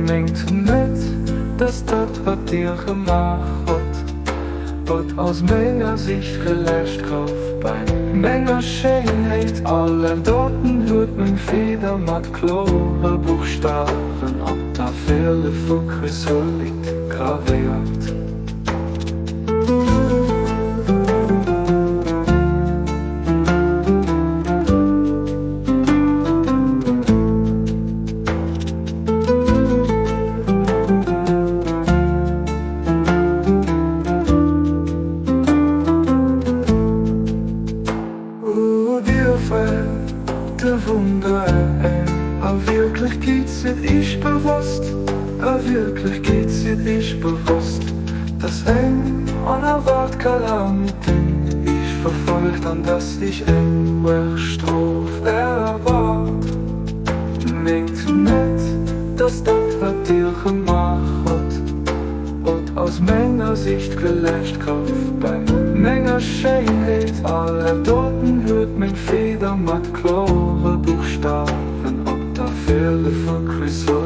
Mengt net, dass dat wat dir gemaach hutt, hutt aus menger Sicht geläscht gouf. Bei menger Schéinheet aller Doten huet meng Fieder mat klore Buchstawen op der Féle vu Chrysolith gravéiert. O Dir Welt der Wunder, a Wierklechkeet sidd Iech bewosst, a Wierklechkeet sidd Iech bewosst, dass eng onerwaart Kalamitéit Iech verfollegt an dass Iech eng uerg Strof erwaart. Mengt net, dass dat wat Dir gemaach hutt, hutt aus menger Sicht geläscht gouf. Bei menger Schéinheet aller Doten huet meng Feder mat klore Buchstawen op der Féle vu Chrysolith.